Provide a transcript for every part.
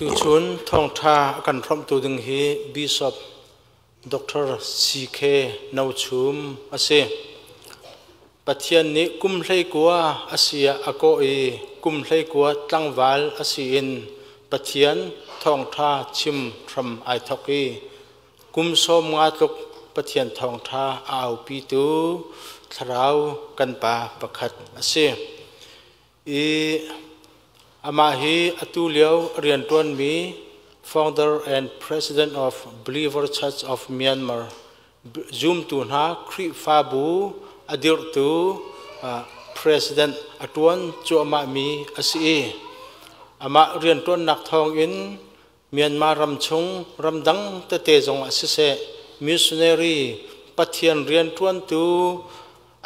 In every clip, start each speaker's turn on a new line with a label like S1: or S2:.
S1: Tuchun thawngṭha a kan hrawmhtu ding hi Bishop Dr. CK No Chum a si. Pathian nih kum 19 a si ah a kawh i kum 19 tlangval a si in Pathian thawngṭha chim hram ai thawk i kum 50 tluk Pathian thawngṭha a aupitu thlarau kan pa pakhat a si. I amah hi atu lio rianṭuanmi founder and president of Believer Church of Myanmar zumtu hna Khrihfabu a dirhtu president a ṭuan cuahmahmi a si i amah rianṭuannak thawngin Myanmar ram chung ramdang tete zong ah siseh missionary Pathian rianṭuantu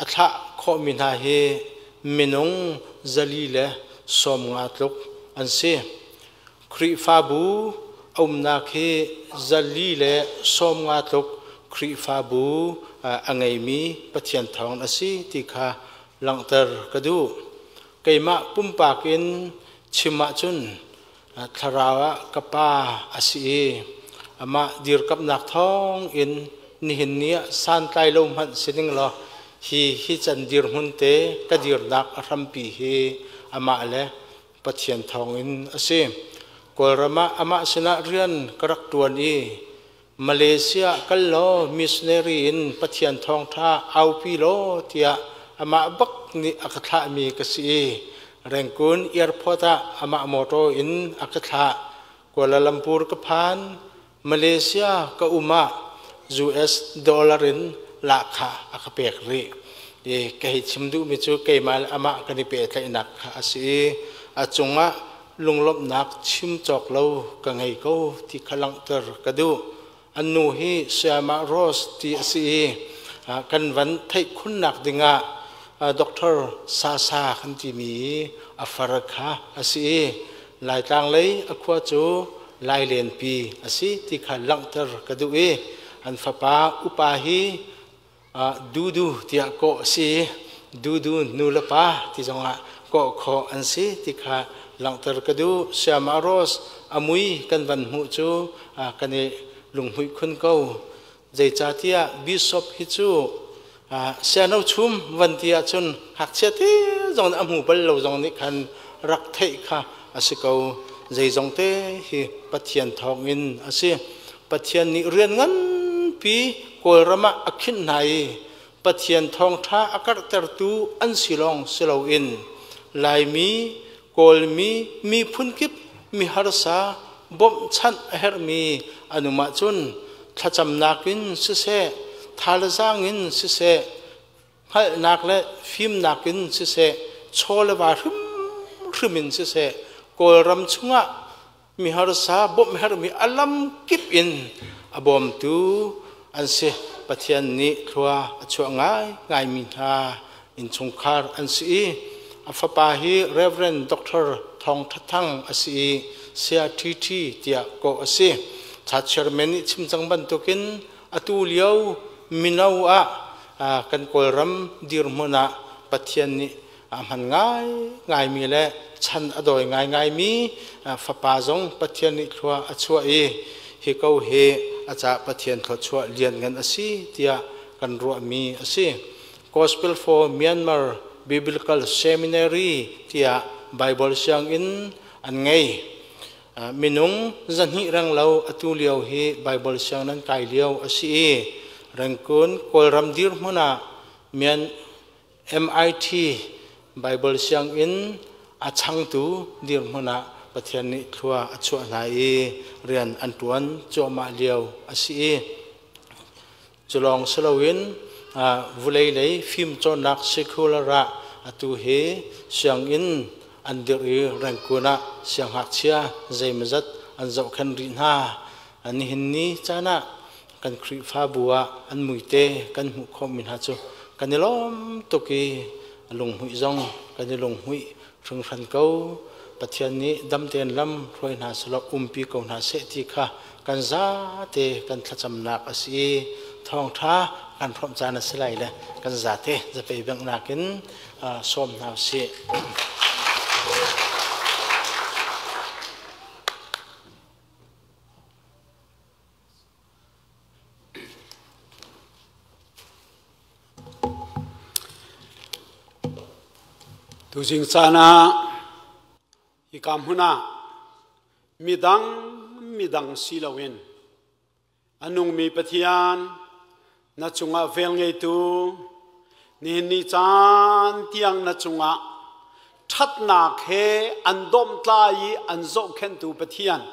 S1: a thlah khawhmi hna hi minung 450 tluk an si. Khrihfabu a umnak hi 450 tluk Khrihfabu a ngeimi Pathian thawng a si ti kha langhter ka duh. Keimah pumpak in chim ahcun thlarau ah ka pa a si i amah dirkamhnak thawng in nihin ni ah santlai lo hmanh si ning law hi hi can dirhmun te ka dirnak a hrampi hi amah le Pathian thawng in a si. Kawlram ah amah sinah rian ka rak ṭuan i Malaysia kal law missionary in Pathian thawngṭha aupi law tiah amah bak nih a ka thlahmi ka si i Rangoon airport ah amah motor in a ka thlah. Kuala Lumpur ka phan. Malaysia ka um ah US dollar in lahkhah a ka pek rih. I ka hei chim duhmi cu keimah le amah kan i pehtlaihnak kha a si i a cungah lunglawmhnak chim cawk lo ka ngei ko ti kha langhter ka duh. An nu hi Sayamah Rose ti a si i kan van theih khunnak dingah Dr. Sasa kan timi a far kha a si i Laitlang lei a khua cu Lailenpi a si ti kha langhter ka duh i an fapa upa hi Dudu tiah kawh a si i Dudu nu le pa ti zongah kawh khawh an si ti kha langhter ka duh. Sayamah Rose a mui kan van hmuh cu kan i lunghmuih khun ko. Zeicahtiah Bishop hi cu siano chum van ti ahcun ngakchia te zong nih a hmu bal lo zong nih khan rak theih kha a si ko. Zeizong te hi Pathian thawngin a si. Pathian nih rian nganpi Kawlram ah a khinh hna i Pathian thawngṭha a karhtertu an si lawng si loin Laimi, Kawlmi, miphun kip mi harsa bawmhchanh a herhmi an um ahcun thlacamnak in siseh, thazaang in siseh, hngalhnak le fimnak in siseh, chaw le va hrimhrim in siseh, Kawlram chungah mi harsa bawmh herhmi a lam kip in a bawmtu an si. Pathian nih thlua a chuah ngai ngaimi hna innchungkhar an si i a fapa hi Reverend Dr. Thawng Tha Thang a si i Saya TT tiah kawh a si. Cha chairman nih chim cang bantukin atu lio mino ah kan Kawlram dirhmun ah Pathian nih a hman ngai ngaimi le chan a dawi ngai ngaimi fapa zong Pathian nih thlua a chuah i hi ko hi a cah Pathian thluachuah lianngan a si tiah kan ruahmi a si. Gospel for Myanmar Biblical Seminary tiah Bible sianginn an ngei. Minung 200 reng lo atu lio hi Bible siang nan kai lio a si i Rangoon Kawlram dirhmun ah Myan MIT Bible sianginn a changtu dirhmun ah Pathian nih thlua a chuah hna i rian an ṭuan cuahmah lio a si i culawng si loin vulei lei fimcawnnak secular ah atu hi sianginn an dirh i Rangoon ah siangngakchia zeimawzat an zohkhenh rih hna. Nihin ni caan ah kan Khrihfabu ah an muite kan hmuh khawhmi hna cu kan i lawm tuk i lunghmuih zong kan i lunghmuih hringhran ko. Pathian nih dam tein lam hruai hna selaw umpi ko hna seh ti kha kan zate kan thlacamnak a si i thawngṭha kan hrawmh caan a si lai le kan zate zapei benghnak in sawm hna usih.
S2: Tuzing caan ah hika hmun ah midang midang si loin a nungmi Pathian na cungah velngeitu nihin ni caan tiang na cungah ṭhatnak he an domhtlai i an zohkhenhtu Pathian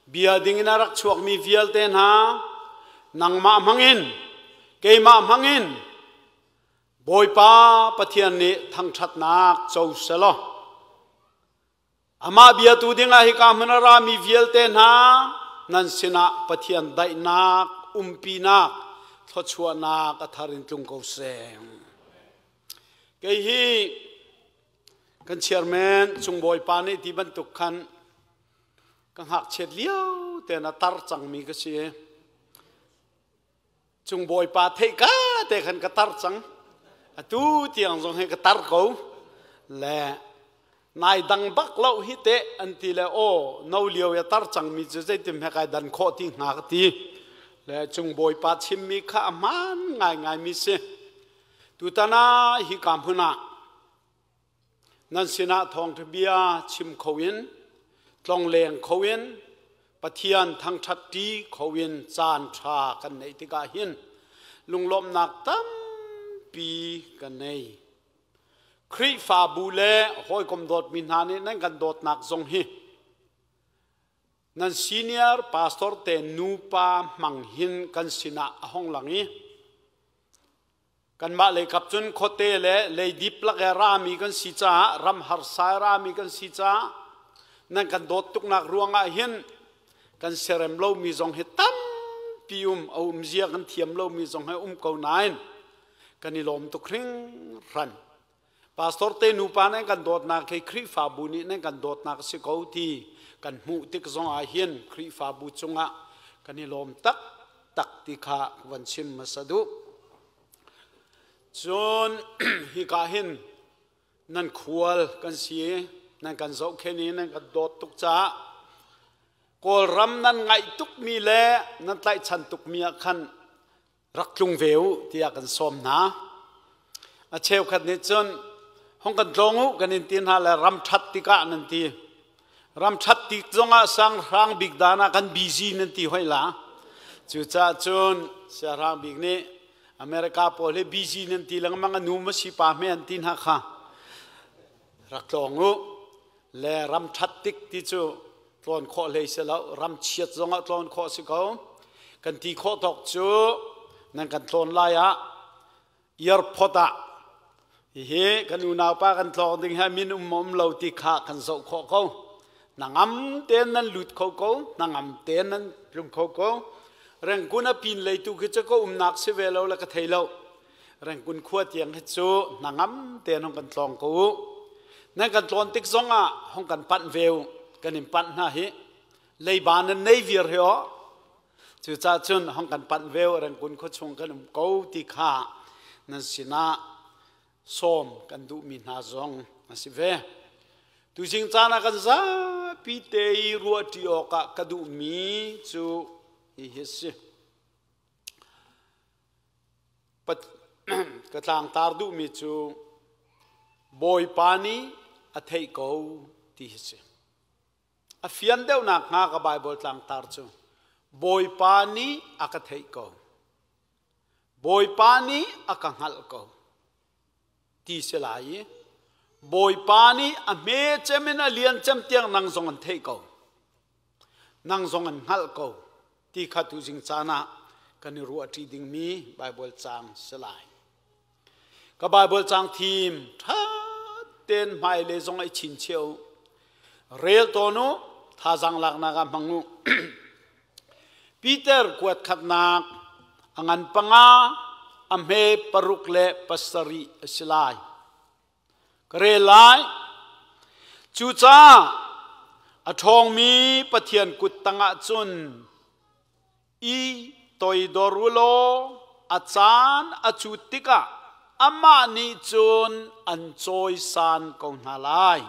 S2: bia dingin a rak chuakmi vialte hna nangmah hmangin keimah hmangin Bawipa Pathian nih thangṭhatnak co selaw amah biatu dingah hika hmun a rami vialte hna nan sinah Pathian daihnak umpinak thluachuahnak a thar in tlung ko seh. Kei hi kan chairman cung bawipa nih ti bantuk khan ka ngakchiat lio tein a tar cangmi ka si. Cung bawipa theih ka te khan ka tar cang. Atu tiang zong hi ka tar ko. Le nai dang bak lo hi te an ti le aw no lio ya tar cangmi cu zeitim he kai dan khawh ti hnga ka ti. Le cung bawipa chimmi kha a hmaan ngaingaimi si. Tutan ah hika hmun ah Nan sinah thawngṭha bia chim kho in, tlongleng kho in, Pathian thangṭhatṭi kho in caan ṭha kan neih tikah hin lunglawmhnak tampi kan nei. Khrihfabu le hawikom dawtmi hna nih nan kan dawtnak zong hi nan senior pastor te nupa hmang hin kan sinah a hong lang i Kanmah lei kap cun khuate le leidip lak i rami kan si caah ram harsa i rami kan si caah nan kan dawt tuknak ruangah hin kan siarem lomi zong hi tampi um a um zia kan thiam lomi zong hi um ko nain kan i lawm tuk hringhran. Pastor te nupa nan kan dawtnak hi Khrihfabu nih nan kan dawtnak a si ko ti kan hmuh tik zong ah hin Khrihfabu cungah kan i lawm taktak ti kha van chim hmasa duh. Cun hika hin nan khual kan si nan kan zohkhen i nan kan dawt tuk caah Kawlram nan ngaih tukmi le nan tlaihchan tukmi ah khan rak tlung ve u tiah kan sawm hna. A cheukhat nih cun hong kan tlawng u kan in ti hna le ram ṭhat tikah nan ti. Ram ṭhat tik zongah siangpahrang bik dan ah kan busy nan ti hoi la. Cucaah cun siangpahrang bik nih America pawl hi busy nan ti lengmang a nu ma si pa hme an ti hna kha. Rak tlawng u le ram ṭhat tik ti cu tlawn khawh hlei si lo ram chiat zongah tlawn khawh si ko kan ti khawh tawk cu nan kan tlawn lai ah airport ah hihi kan unaupa kan tlawng ding hi min um um lo ti kha kan zoh khawh ko nangam tein nan lut kho ko nangam tein nan tlung kho ko rengkun a pin lei tu khi cu ka umnak si ve lo le ka thei lo Rengkun khua tiang hi cu hnangam tein hong kan tlawng ko u. Nan kan tlawn tik zongah hong kan panh ve u. Kan in panh hna hi. Leiba nan nei viar hi aw. Cucaah cun hong kan panh ve u Rengkun khua chung kan um ko ti kha nan sinah sawm kan duhmi hna zong a si ve. Tuzing caan ah kan zapi te i ruahṭi awkah ka duhmi cu hihi a si. Ka tlangtar duhmi cu Bawipa nih a theih ko ti hi si. A fian deuhnak hnga ka Baibal tlangtar cu Bawipa nih a ka theih ko. Bawipa nih a ka hngalh ko ti si lai i Bawipa nih a hme cem in a lian cem tiang nang zong an theih ko. Nang zong an hngalh ko ti kha tuzing caan ah kan i ruahṭi dingmi Baibal caang si lai. Ka Baibal caang thim ṭha tein hmailei zong i chinchiah u. Rel tawn u, thazaang laknak ah hmang u. Peter kuat khatnak a ngan panga, a hme 6 le 7 a si lai. Ka rel lai. Cucaah a ṭhawngmi Pathian kut tangah cun i toidor u law a caan a cut tikah amah nih cun an cawisan ko hna lai.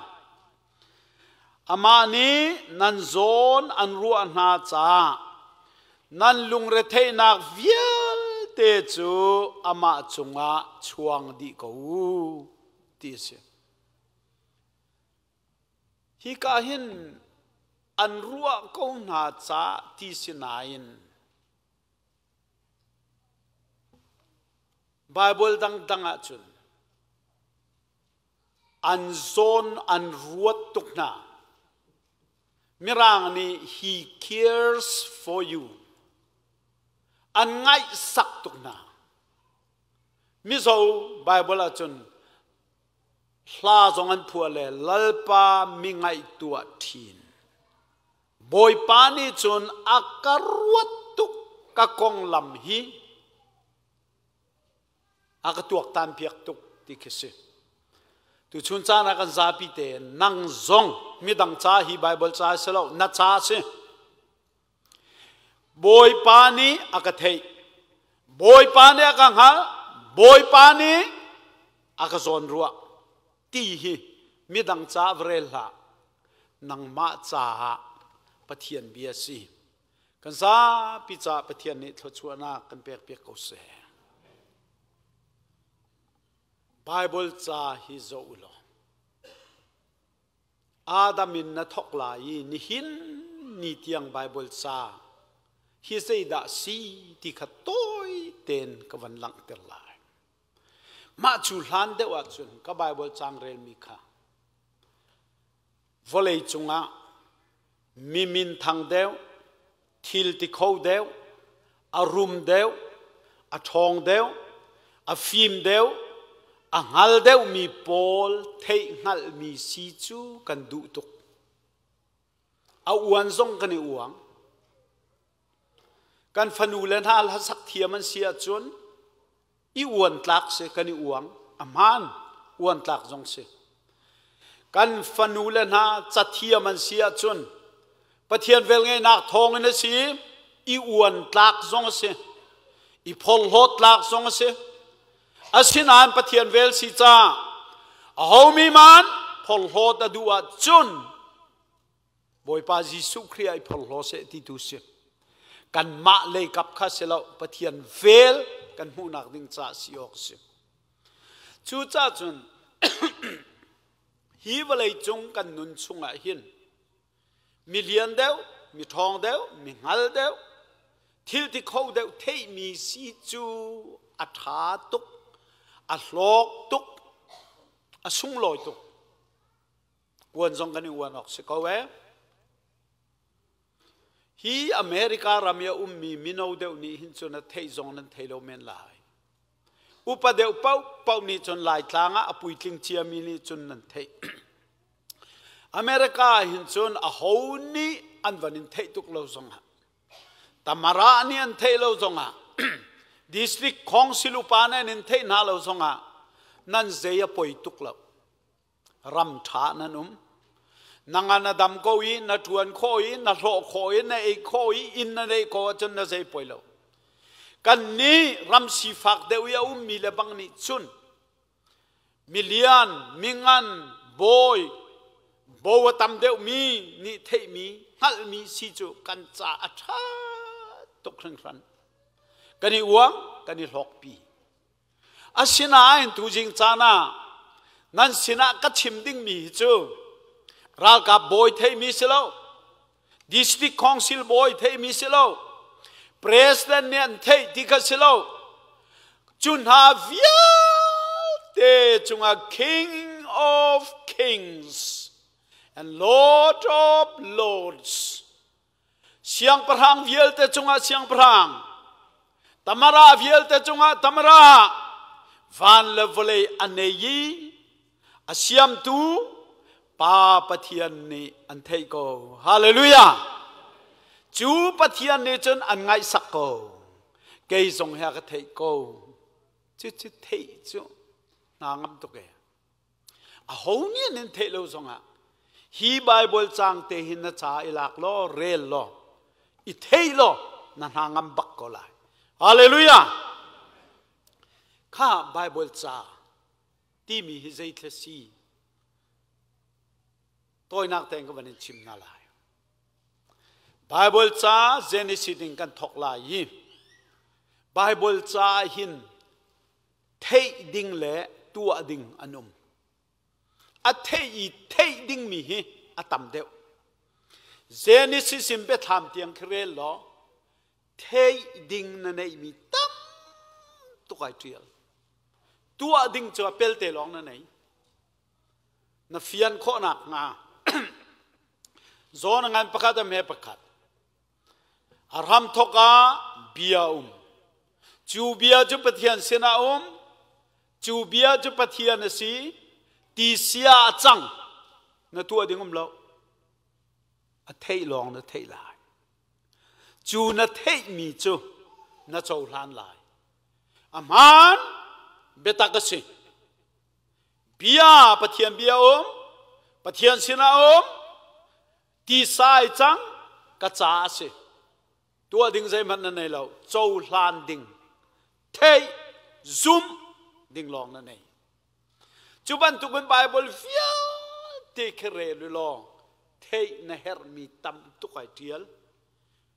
S2: Amah nih nan zawn an ruah hna caah nan lungretheihnak vialte cu amah cungah chuang dih ko u, ti a si. Hika hin an ruah ko hna ca ti si nain Bible dangdang ahcun an zawn an ruat tuk hna. Mirang nih he cares for you. An ngaihsak tuk hna. Mizo Bible ahcun hla zong an phuah le Lalpa mi ngaihtuah ṭhin. Bawipa nih cun a ka ruat tuk ka konglam hi a ka tuaktan piak tuk ti khi si. Tuchun caan ah kan zapi te nang zong midang ca hi Bible ca si lo na ca si. Bawipa nih a ka theih. Bawipa nih a ka hngalh. Bawipa nih a ka zawnruah. Ti hi midang ca va rel hlah. Nangmah caah Pathian bia si. Kan zapi caah Pathian nih thluachuahnak kan pekpiak ko seh. Bible ca hi zoh u law Adam in na thawk lai i nihin ni tiang Baibal ca hi zeidah si ti kha tawi tein ka van langhter lai. Mah cu hlan deuh ahcun ka Baibal caang relmi kha vawlei cungah mi minthang deuh, thil ti kho deuh, a rum deuh, a ṭhawng deuh, a fim deuh, a hngal deuhmi pawl theih hngalhmi si cu kan duh tuk. A uan zong kan i uang. Kan fanu le hna hlasak thiam an si ahcun i uan tlak si kan i uang. A hmaan uan tlak zong si. Kan fanu le hna cathiam an si ahcun Pathian velngeihnak thawngin a si i uan tlak zong a si i phorhlawt tlak zong a si. Asinain Pathian vel si ca ahomi man phorhlawt a duh ahcun Bawipa Jesuh Khrih ah i phorhlaw seh ti tu si. Kanmah lei kap kha si lo, Pathian vel kan hmuhnak ding caah si awk si. Cucaah cun hi vawlei cung kan nun chungah hin mi lian deuh, mi ṭhawng deuh, mi hngal deuh, thil ti kho deuh theihmi si cu a ṭha tuk, a hlawk tuk, a sunglawi tuk. Uan zong kan i uan awk si ko ee. Hi America ram i a ummi mino deuh nih hin cun a theih zong nan thei lo men lai. Upa deuh paohpaoh nih cun Laitlang ah a puitling ciami nih cun nan theih. America ah hin cun aho nih an van in theih tuk lo zongah Tamara nih an theih lo zongah district council upa nih an in theih hna lo zongah nan zei a poi tuk lo. Ram ṭha nan um. Nang ah na dam ko i na ṭuan khawh i na hlawh khawh i na ei khawh i inn na neih ko ahcun na zei poi lo. Kan nih ram sifak deuh i a ummi le bang nih cun milian, mingan, bawi, bo a tam deuhmi nih theihmi, hngalhmi si cu kan ca a ṭha tuk hringhran. Kan i uang, kan i hlawkpi. Asinain tuzing caan ah nan sinah ka chim dingmi hi cu ralkap bawi theimi si lo, district council bawi theimi si lo, president nih an theih ti kha si lo. Cu hna vialte cungah King of Kings and Lord of Lords Siangpahrang vialte cungah siangpahrang, Tamara vialte cungah Tamara, van le vawlei a nei i a siamtu Pa Pathian nih an theih ko. Hallelujah! Cu Pathian nih cun an ngaihsak ko. Kei zong he a ka theih ko. Cucu theih cu hna ngam tuk e. Aho nih an in theih lo zongah hi Bible caang te hi na ca i lak law rel law i thei law na hna ngam bak ko lai. Hallelujah! Kha Bible ca timi hi zeithla si? Tawinak tein ka van in chim hna lai. Bible ca Genesis in kan thawk lai i Bible ca hin theih ding le tuah ding an um. A theih i theih dingmi hi a tam deuh. Genesis in biathlam tiang khi rel law theih ding na neihmi tam tuk ai ṭial. Tuah ding cu a pelte lawng na nei. Na fian khawhnak hnga zawn ngan pakhat a hme pakhat. A hramthawk ah bia um. Cu bia cu Pathian sinah a um. Cu bia cu Pathian a si. Ti sia a cang. Na tuah ding um lo. A theih lawng na theih lai. Cu na theihmi cu na cohlan lai. A hmaan biatak a si. Bia Pathian bia um. Pathian sinah um. Tisa ai cang ka ca a si. Tuah ding zeihmanh na nei lo. Cohlan ding, theih, zumh ding lawng na nei. Cu bantukin Bible vialte khi rel u law theih na herhmi tam tuk ai ṭial.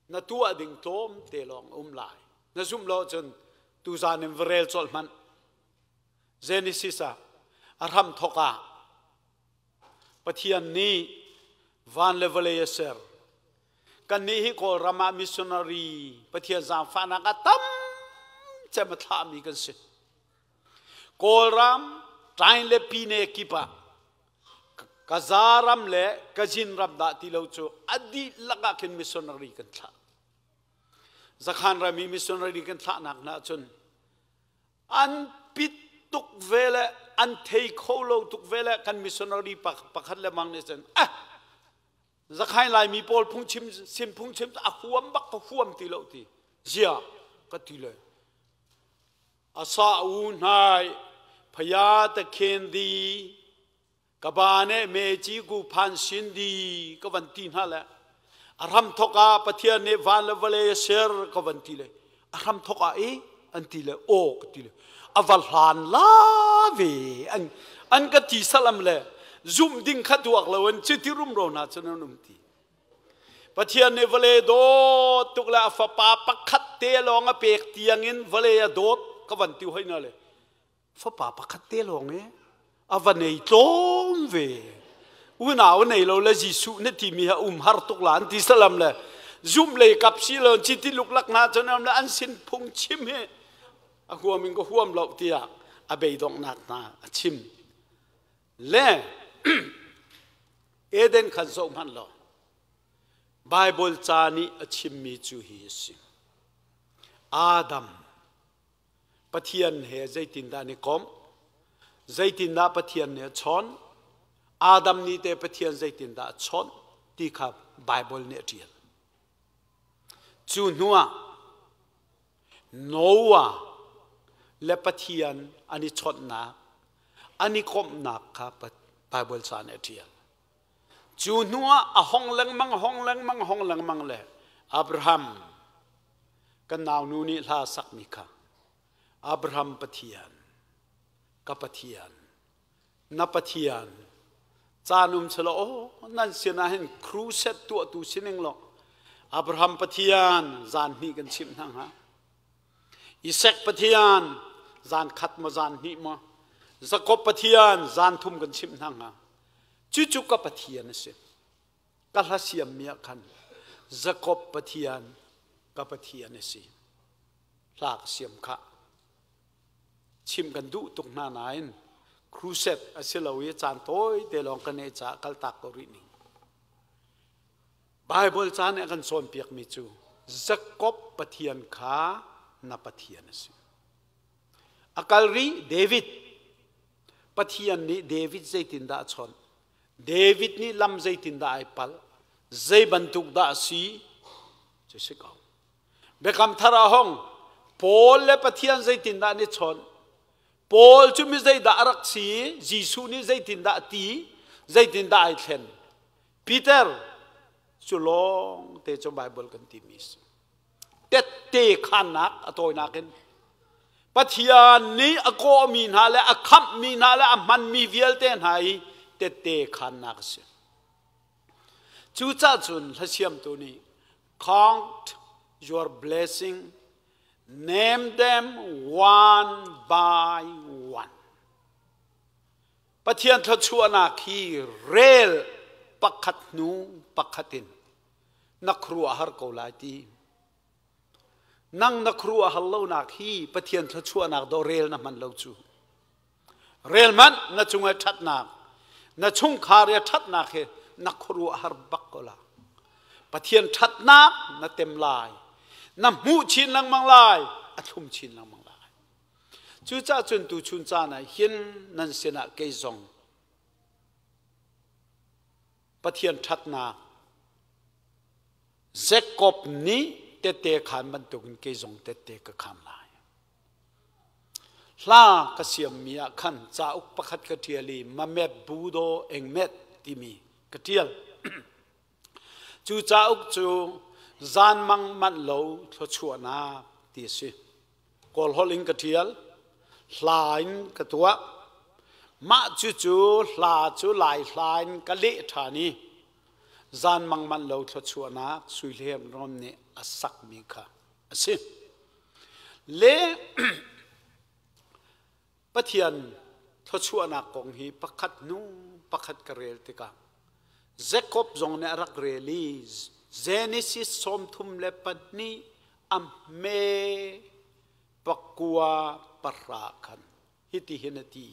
S2: Na tuah ding tlawm te lawng um lai. Na zumh lo cun tuzan in va rel colh hmanh. Genesis ah a hram thawk ah Pathian nih van le vawlei a ser. Kannih hi Kawlram ah missionary Pathian zaangfahnak ah tam cem a thlahmi kan si. Kawlram Tain le Pine kip ah Kaza ram le Kazin ram dah ti lo cu a dihlak ah khin missionary kan thlah. Zakhan ram i missionary kan thlahnak hna cun An pit tuk ve le an thei kho lo tuk ve le kan missionary pakhat le mang nih cun ah Zakhain Laimi pawl phungchim sin phungchim a huam bak ka huam ti lo ti zia ka ti le asa u hnai phaya ta khen di Ka ba nih meci ku phan sin di ka van ti hna le a hram thok ah Pathian nih van le vawlei a ser ka van ti le a hram thok ah i an ti le aw ka ti le a va hlan la ve an an ka ti salam le zumh ding kha duak lo in cuti rumro hna cun an um ti Pathian nih vawlei dawt tuk le a fapa pakhat te lawng a pek tiang in vawlei a dawt ka van ti hoi na le Fapa pakhat te lawng i a va nei tlawm ve. Unau nei lo le Jesuh na timi ha um har tuk la an ti salam le zum lei kap si lo chi ti luklak na cun le an sin phung chim hi a huam in ka huam lo tiah a beidonghnak hna a chim. Le Eden khan zoh hmanh law Bible ca nih a chimmi cu hi a si. Adam Pathian he zeitindah an i komh? Zeitindah Pathian nih a chawnh? Adam nih teh Pathian zeitindah a chawnh ti kha Baibal nih a ṭial. Cu hnuah Noah le Pathian an i chawnhnak, an i komhnak kha Baibal ca nih a ṭial. Cu hnuah a hong lengmang, hong lengmang, hong lengmang le Abraham Kan naunu nih hla sakmi kha Abraham Pathian, ka Pathian, na Pathian, caan um selaw aw nan sinah hin crusade tuahtu sining law Abraham Pathian zan hnih kan chimh hna hnga. Isaac Pathian zan khat maw zan hnih maw Jakob Pathian zan thum kan chimh hna hnga. Cucu ka Pathian a si. Ka hla siammi ah khan Jakob Pathian ka Pathian a si. Hla ka siam khah. Chim kan duh tuk hna nain crusade a si lo i caan tawi te lawng kan ei caah kaltak ko rih ning. Bible ca nih a kan cawnpiakmi cu Jakob Pathian kha na Pathian a si. A kal rih David. Pathian nih David zeitindah a chawnh? David nih lam zeitindah ai palh? Zei bantuk dah a si? Cu si ko. Biakam thar ah hong Paul le Pathian zeitindah an i chawnh? Paul cu mi zeidah a rak si? Jesuh nih zeitindah a ti? Zeitindah ai thlen? Peter cu lawng te cu Bible kan timi si. Tette khannak a tawinak in Pathian nih a kawhmi hna le a khamhmi hna le a hmanmi vialte hna i tette khannak a si. Cucah cun hlasiamtu nih count your blessing, name them one by one. Pathian thluachuahnak hi rel Pakhat hnu pakhat in na khuaruahhar ko lai ti. Nang na khuaruahhar lonak hi Pathian thluachuahnak dawh rel na hman lo cu. Rel hmanh na cung i ṭhatnak, na chungkhar i ṭhatnak hi na khuaruahhar bak ko la. Pathian ṭhatnak na tem lai, na hmuh chin lengmang lai, a thlum chin lengmang lai. Cucaah cun tuchun caan ah hin nan sinah kei zong Pathian ṭhatnak Jakob nih tette khaan bantukin kei zong tette ka khaan lai. Hla ka siammi ah khan cauk pakhat ka ṭial i Mamet Budo Engmet timi ka ṭial. Cu cauk cu zanmang manh lo thluachuahnak ti a si. Kawl holh in ka ṭial, hla in ka tuah. Mah cucu hla cu Lai hla in ka leh ṭhan i zanmang manh lo thluachuahnak Sui Hlem Ram nih a sakmi kha a si. Le Pathian thluachuahnak kong hi pakhat hnu pakhat ka rel tikah Jakob zong nih a rak rel i Genesis 32 a hme pakua pahra khan hitihin a ti.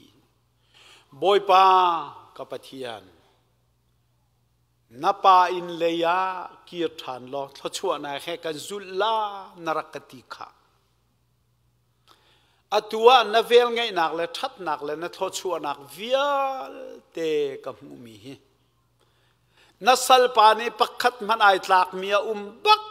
S2: Bawipa ka Pathian, na pa inn lei ah kir ṭhan law thluachuahnak he kan zulh la na rak ka ti kha. Atu ah na velngeihnak le ṭhatnak le na thluachuahnak vialte ka hmuhmi hi na salpa nih pakhat hmanh ai tlakmi a um bak.